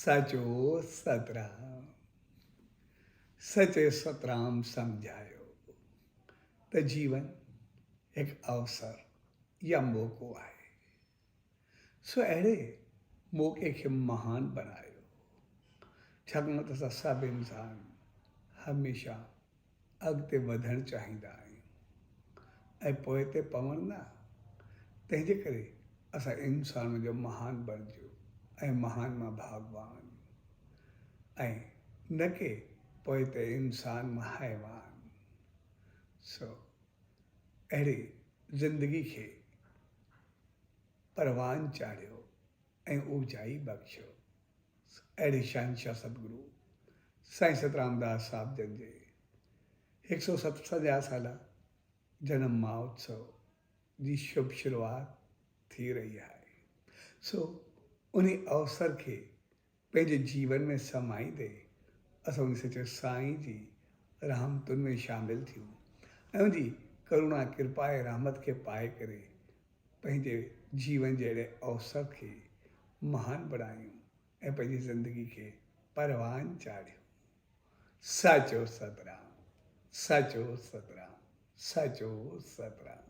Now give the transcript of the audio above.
سچو سترام. سچي سترام سمجهايو ته جيون هڪ اوسر يا موقعو آهي. سو اهڙي موقعي کي مهان بڻايو. ڇاڪاڻ ته اسان سڀ انسان هميشه اڳتي وڌڻ چاهيندا آهيون ۽ پوئتي پوڻ نه. تنهن جي ڪري اسان انسان جو مهان بڻجو ۽ مهان مان ڀاڳوان ۽ نه ڪي پوئتي انسان مان حيوان. سو اهڙي زندگي کي پروان چاڙهيو ۽ اوجائي بخشيو. اهڙي شهنشاهه ستگرو سائين سترامداس صاحب جن جي هڪ سئو 57 سالا جنم مهوتسو جي شڀ شروعات ٿي رهي آهي. سو انهي اوسر کي پنهنجي جيون ۾ سمائيندي اسان ان سچي سائين جي رحمتن ۾ شامل ٿيون ۽ ان جي ڪروڻا ڪرپا ۽ رحمت کي پائي ڪري پنهنجي جيون جي اهڙي اوسر کي مهان بڻايون ۽ پنهنجي زندگي کي پروان چاڙهيون. سچو سترام سچو سترام سچو سترام.